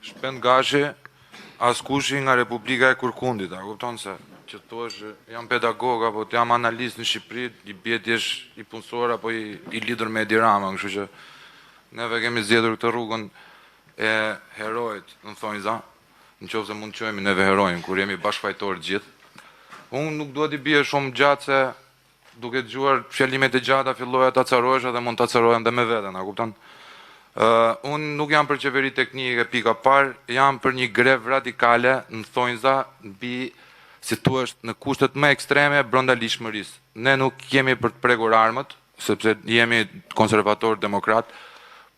Shpend Gashi, askushi nga Republika e Kurkundit, a kupton se që të thuash jam pedagog apo jam analist në Shqipëri, i bie të jesh i punësuar apo i, i lidhur me Edi Ramën, kështu që neve kemi zgjedhur këtë rrugën e heroit, në thonjza, në qoftë se mund të quhemi neve heronj, kur jemi bashkëfajtorë të gjithë. Unë nuk dua t'i bie shumë gjatë se duke dëgjuar fjalimet e gjata filloja të acarohesh edhe mund të acarohem dhe me veten, a kupton? Uh, unë nuk jam për qeveri teknike pika parë, jam për një grevë radikale në thonjza mbi si thua në kushtet më ekstreme brenda ligjshmërisë. Ne nuk jemi për të prekur armët, sepse jemi konservator demokrat,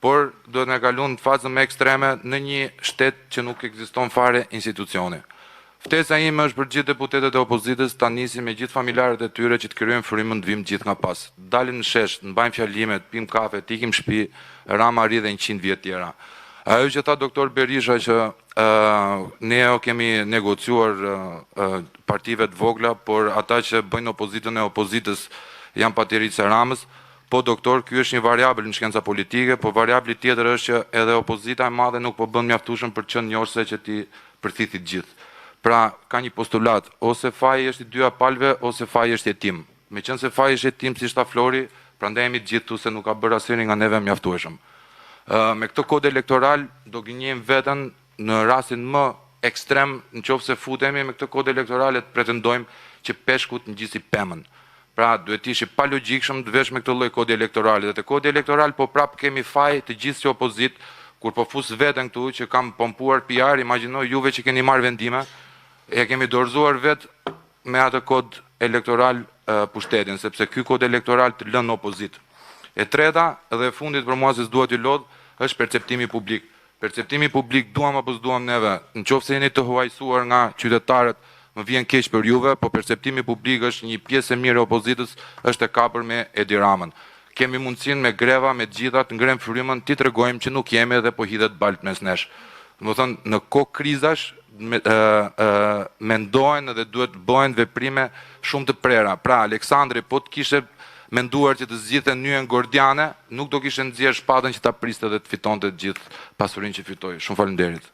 por duhet me kalu në fazën më ekstreme në një shtet që nuk ekziston fare institucioni. Ftesa ime është për gjithë deputetët e opozitës ta nisin me gjithë familjarët e tyre që të krijojnë frymën të vim gjithë nga pas. Dalim në shesh, të mbajmë fjalime, të pim kafe, të ikim shtëpi, Rama rri dhe 100 vjet tjera. Ajo që tha doktor Berisha që uh, ne o kemi negociuar uh, partive të vogla, por ata që bëjnë opozitën e opozitës janë patiricë e Ramës, Po doktor, ky është një variabël në shkenca politike, po variabli tjetër është që edhe opozita e madhe nuk po bën mjaftueshëm për të qenë njohëse që ti përthithi të gjithë. Pra, ka një postulat, ose faji është i dyja palëve, ose faji është jetim. Meqenëse faji është jetim, siç tha Flori, prandaj jemi të gjithë këtu se nuk ka bërë asnjëri nga neve mjaftueshëm. Ë me këtë kod elektoral do gënjejmë veten në rastin më ekstrem, në qoftë se futemi me këtë kod elektoral e të pretendojmë që peshku të ngjisi pemën. Pra, duhet të ishi palogjikshëm të vesh me këtë lloj kodi elektoral dhe te kodi elektoral po prap kemi faj të gjithë si opozit kur po fus veten këtu që kam pompuar PR, imagjinoj juve që keni marrë vendime, e kemi dorëzuar vet me atë kod elektoral pushtetin, sepse ky kod elektoral të lën në opozitë. E treta dhe e fundit për mua se s'dua t'ju lodh, është perceptimi publik. Perceptimi publik duam apo s'duam neve, në qoftë se jeni të huajsuar nga qytetarët, më vjen keq për juve, po perceptimi publik është një pjesë e mirë e opozitës është e kapur me Edi Ramën. Kemi mundësinë me greva, me të gjitha, të ngrem frymën, t'i tregojmë që nuk jemi dhe po hidhet balt mes nesh. Do të thënë, në kohë krizash me, ë, ë, mendohen dhe duhet të bëhen veprime shumë të prera. Pra, Aleksandri po të kishte menduar që të zgjidhte nyjen gordiane, nuk do kishte nxjerr shpatën që ta priste dhe të fitonte të gjithë pasurinë që fitoi. Shumë faleminderit.